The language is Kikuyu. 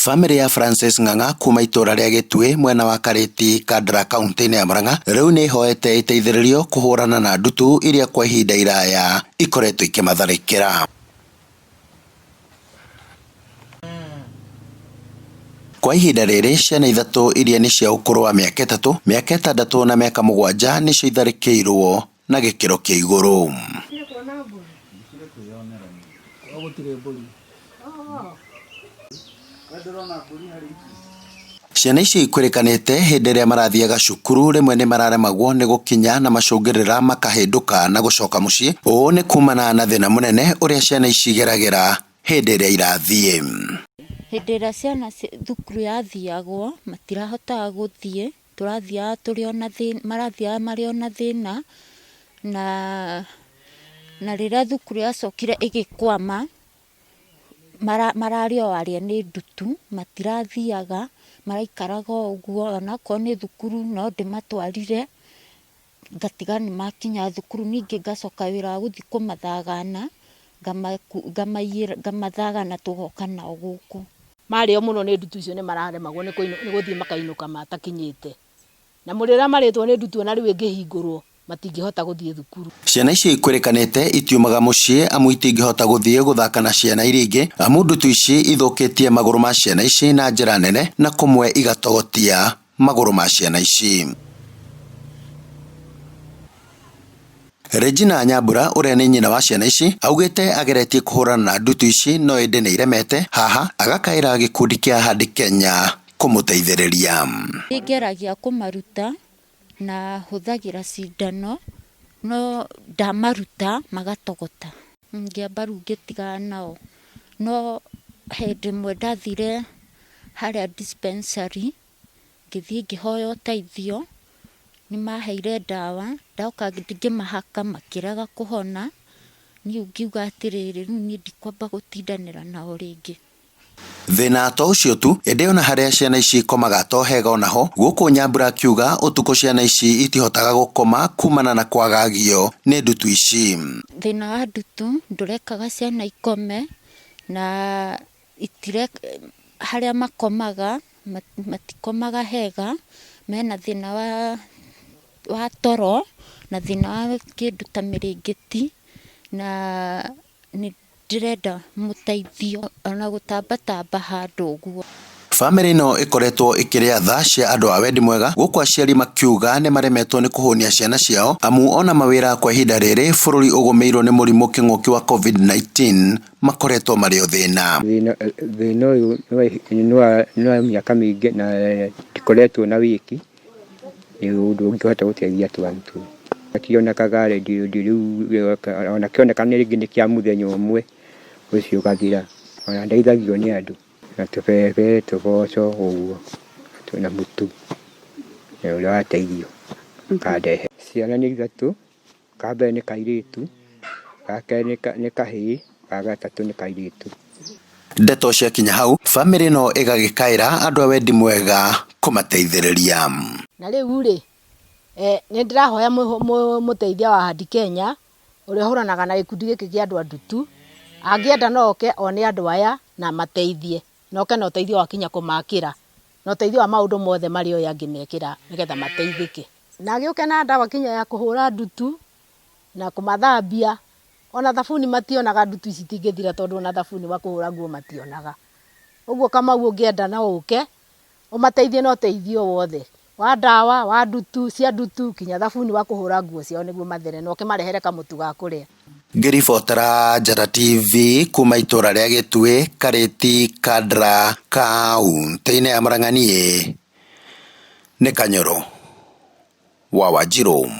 Bamĩrĩ ya Francis Ng'ang'a kuma itũra rĩa Gĩtuĩ mwena wa Karĩti, Kandara kauntĩ-inĩ ya Murang'a rĩu nĩ ĩhoete ĩteithĩrĩrio kũhũrana na ndutu iria kwa ihinda iraya ikoretwo ikĩmatharĩkĩra. Kwa ihinda rĩrĩ ciana ithatũ iria nĩ cia ũkũrũ wa mĩaka 3, mĩaka 6 na mĩaka 7 nĩcio itharĩkĩirwo na gĩkĩro kĩa igũrũ. Ciana icio ikwĩrĩkanĩte hĩndĩ ĩrĩa marathiaga cukuru rĩmwe nĩ mararemagwo nĩ gũkinya na macũngĩrĩra makahĩndũka na gũcoka mũciĩ. Ũũ nĩ kumana na thĩna mũnene ũrĩa ciana ici igeragĩra hĩndĩ ĩrĩa irathiĩ. Hĩndĩ ĩrĩa ciana thukuru yathiagwo matirahotaga gũthiĩ, tũrathiaga tũrĩ ona thĩna, marathiaga marĩ ona thĩna, na rĩrĩa thukuru yacokire ĩgĩkwama, mararĩ o arĩe nĩ ndutu, matirathiaga, maraikaraga o ũguo, onakorwo nĩ thukuru no ndĩmatwarire, ngatiga nĩ makinya thukuru, ningĩ ngacoka wĩra wa gũthiĩ kũmathagana, ngamathagana tũgoka nao gũkũ. Marĩo mũno nĩ ndutu icio nĩ mararemagwo nĩ gũthiĩ makainũka matakinyĩte. Na mũrĩre marĩtwo nĩ ndutu ona rĩu ĩngĩhingũrwo matingĩhota gũthiĩ thukuru. Ciana ici ikwĩrĩkanĩte itiumaga mũciĩ amu itingĩhota gũthiĩ gũthaka na ciana iria ingĩ amu ndutu ici ithũkĩtie magũrũ ma ciana ici na njĩra nene na kũmwe igatogotia magũrũ ma ciana ici. Regina Nyambura ũrĩa nĩ nyina wa ciana ici augĩte ageretie kũhũrana na ndutu ici no ĩndĩ nĩ iremete, haha agakaĩra gĩkundi kĩa Ahadi Kenya kũmũteithĩrĩria. Nĩngeragia kũmaruta na hũthagĩra cindano no ndamaruta magatogota. Ngĩamba rĩu ngĩtigana nao, no hĩndĩ ĩmwe ndathire harĩa dispensary ngĩthiĩ ngĩhoya ũteithio, nĩ maheire ndawa, ndoka ngĩmahaka makĩrega kũhona, niĩ ngiuga atĩrĩrĩ, rĩu niĩ ndikwamba gũtindanĩra nao rĩngĩ. Thĩna to ũcio tu, ĩndĩ ona harĩa ciana ici ikomaga to hega onaho, gũkũ Nyambura akiuga ũtukũ ciana ici itihotaga gũkoma kumana na kwagagio nĩ ndutu ici. Thĩna wa ndutu ndũrekaga ciana ikome na harĩa makomaga matikomaga hega, mena thĩna wa toro na thĩna wa kĩndũ ta mĩrĩngĩti na nĩ ndĩrenda mũteithio ona gũtambatamba handũ ũguo. Bamĩrĩ ĩno ĩkoretwo ĩkĩrĩa tha cia andũ a wendi mwega gũkũ aciari makiuga nĩ maremetwo nĩ kũhũnia ciana ciao amu ona mawĩra kwa ihinda rĩrĩ bũrũri ũgũmĩirwo nĩ mũrimũ kĩng'ũki wa Covid-19 makoretwo marĩ o thĩna. Thĩna ũyũ nĩ wa mĩaka mĩingĩ na ndikoretwo na wĩki nĩ ũndũ ũngĩhota gũteithia twana tũu. Gũtionekaga rĩu ona kĩoneka rĩngĩ nĩ kĩa mũthenya ũmwe ũcio ũgathira. Ona ndeithagio nĩ andũ na tũbebe, tũboco ũguo na mũtu ũrĩa wateithio ũkandehe. Ciana nĩ ithatũ, ka mbere nĩ kairĩtu, ga kerĩ nĩ kahĩĩ, ga gatatũ nĩ kairĩtu. Ndeto ciakinya hau, bamĩrĩ ĩno ĩgagĩkaĩra andũ a wendi mwega kũmateithĩrĩria. Na rĩu-rĩ, nĩ ndĩrahoya mũteithia wa Ahadi Kenya ũrĩa ũhũranaga na gĩkundi gĩkĩ kĩa andũ a ndutu, angĩenda no oke one andũ aya na amateithie, na oke na ũteithio wa kinya kũmakĩra, na ũteithio wa maũndũ mothe marĩa oĩ angĩmekĩra nĩgetha mateithĩke. Na agĩũke na ndawa kinya ya kũhũra ndutu na kũmathambia, ona thabuni mationaga ndutu ici itingĩthira tondũ ona thabuni wa kũhũra nguo mationaga. Ũguo Kamau ũngĩenda no ũke Ũmateithie na ũteithio wothe, wa ndawa, wa ndutu, cia ndutu, kinya thabuni wa kũhũra nguo ciao nĩguo mathere, na ũkĩmarehere kamũtu ga kũrĩa. Ngĩribotera Njata TV kuma itũra rĩa Gĩtuĩ, Karĩti, Kandara, kauntĩ-inĩ ya Murang'a niĩ nĩ Kanyũrũ wa Wanjirũ.